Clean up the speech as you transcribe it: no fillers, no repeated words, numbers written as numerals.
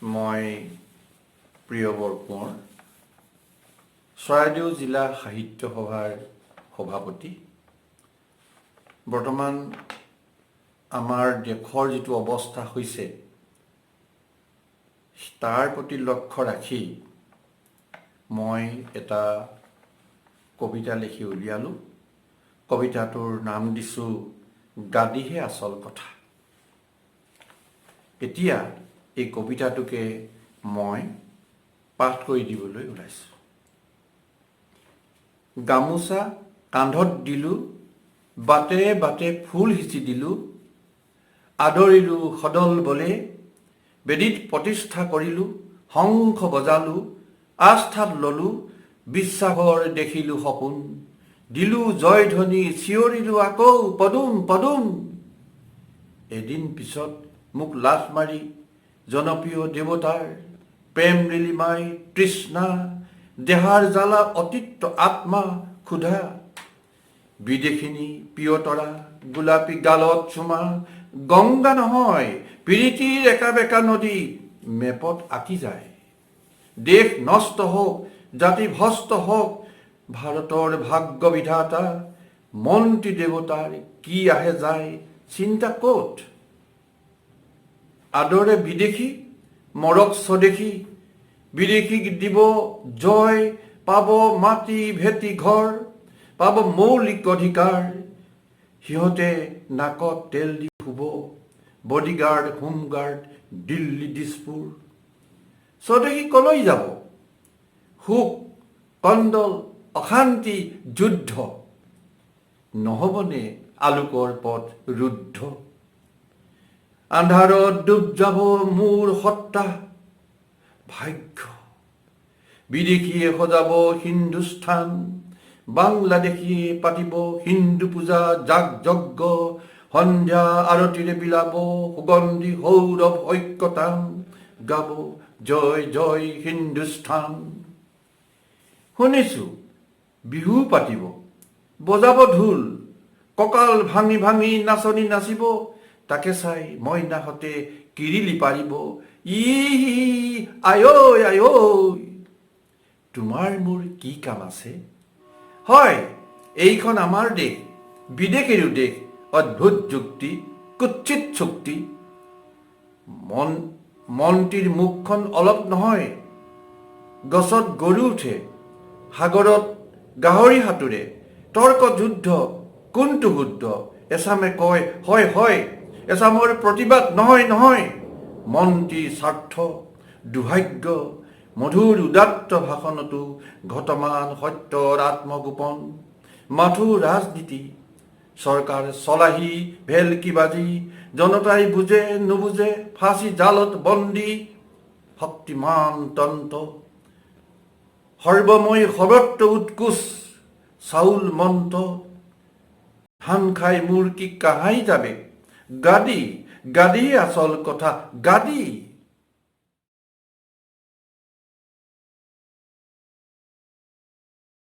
মই প্ৰিয় বৰকোঁৱৰ, চৰাইদেউ জিলা সাহিত্য সভাৰ সভাপতি। বৰ্তমান আমাৰ দেশৰ যিটো অৱস্থা হৈছে, তাৰ প্ৰতি লক্ষ্য ৰাখি মই এটা কবিতা লিখি উলিয়ালোঁ। কবিতাটোৰ নাম দিছোঁ "গাদীহে আচল কথা"। এতিয়া এই কবিতাটোকে মই পাঠ কৰি দিবলৈ ওলাইছোঁ। গামোচা কান্ধত দিলোঁ, বাটে বাটে ফুল সিঁচি দিলোঁ, আদৰিলোঁ সদল বলে, বেদীত প্ৰতিষ্ঠা কৰিলোঁ, শংখ বজালোঁ, আস্থাত ললোঁ, বিশ্বাসৰ দেখিলোঁ সপোন, দিলোঁ জয়ধ্বনি, চিঞৰিলোঁ আকৌ পদুম পদুম। এদিন পিছত মোক লাথ মাৰি জনপ্ৰিয় দেৱতাৰ প্ৰেম লিলিমাই, তৃষ্ণা, দেহাৰ জ্বালা, অতৃপ্ত আত্মা ক্ষুধা। বিদেশিনী প্ৰিয়তৰা, গোলাপী গালত চুমা, গংগা নহয়, প্ৰীতিৰ একা বেকা নদী মেপত আঁকি যায়। দেশ নষ্ট হওক, জাতি ভ্ৰষ্ট হওক, ভাৰতৰ ভাগ্য বিধাতা মন্ত্ৰী দেৱতাৰ কি আহে যায়, চিন্তা ক'ত? আদৰে বিদেশী, মৰক স্বদেশী। বিদেশীক দিব জয়, পাব মাটি ভেটি ঘৰ, পাব মৌলিক অধিকাৰ। সিহঁতে নাকত তেল দি শুব, বডিগাৰ্ড, হোমগাৰ্ড, দিল্লী, দিছপুৰ। স্বদেশী কলৈ যাব? শোক, কন্দল, অশান্তি, যুদ্ধ নহ'বনে আলোকৰ পথ ৰুদ্ধ? আন্ধাৰত ডুব যাব মোৰ সত্তা, ভাগ্য। বিদেশীয়ে সজাব হিন্দুস্থান, বাংলাদেশীয়ে পাতিব হিন্দু পূজা যাগ যজ্ঞ, সন্ধ্যা আৰতিৰে বিলাব সুগন্ধি সৌৰভ ঐক্যতান, গাব জয় জয় হিন্দুস্থান। শুনিছো বিহু পাতিব, বজাব ঢোল, কঁকাল ভাঙি ভাঙি নাচনী নাচিব, তাকে চাই মইনাহঁতে কিৰিলি পাৰিব, ই আঐ আঐ। তোমাৰ মোৰ কি কাম আছে? হয়, এইখন আমাৰ দেশ, বিদেশীৰো দেশ। অদ্ভুত যুক্তি, কুৎসিত চুক্তি। মন মন্ত্ৰীৰ মুখখন অলপ নহয়। গছত গৰু উঠে, সাগৰত গাহৰি সাঁতোৰে। তৰ্ক যুদ্ধ, কোনটো শুদ্ধ? এচামে কয় হয় হয়, এচামৰ প্ৰতিবাদ নহয় নহয়। মন্ত্ৰীৰ স্বাৰ্থ, দুৰ্ভাগ্য, মধুৰ উদাত্ত ভাষণতো ঘটমান সত্যৰ আত্মগোপন। মাথো ৰাজনীতি, চৰকাৰ চলাহি ভেলকিবাজি। জনতাই বুজে নুবুজে, ফাঁচি জালত বন্দী শক্তিমান তন্ত্ৰ। সৰ্বময় সৰ্বত্ৰ উৎকোচ, চাউল মন্ত্ৰ। ধান খাই মুৰ্গী কাহাই যাবে? গাদী, গাদী আচল কথা, গাদী।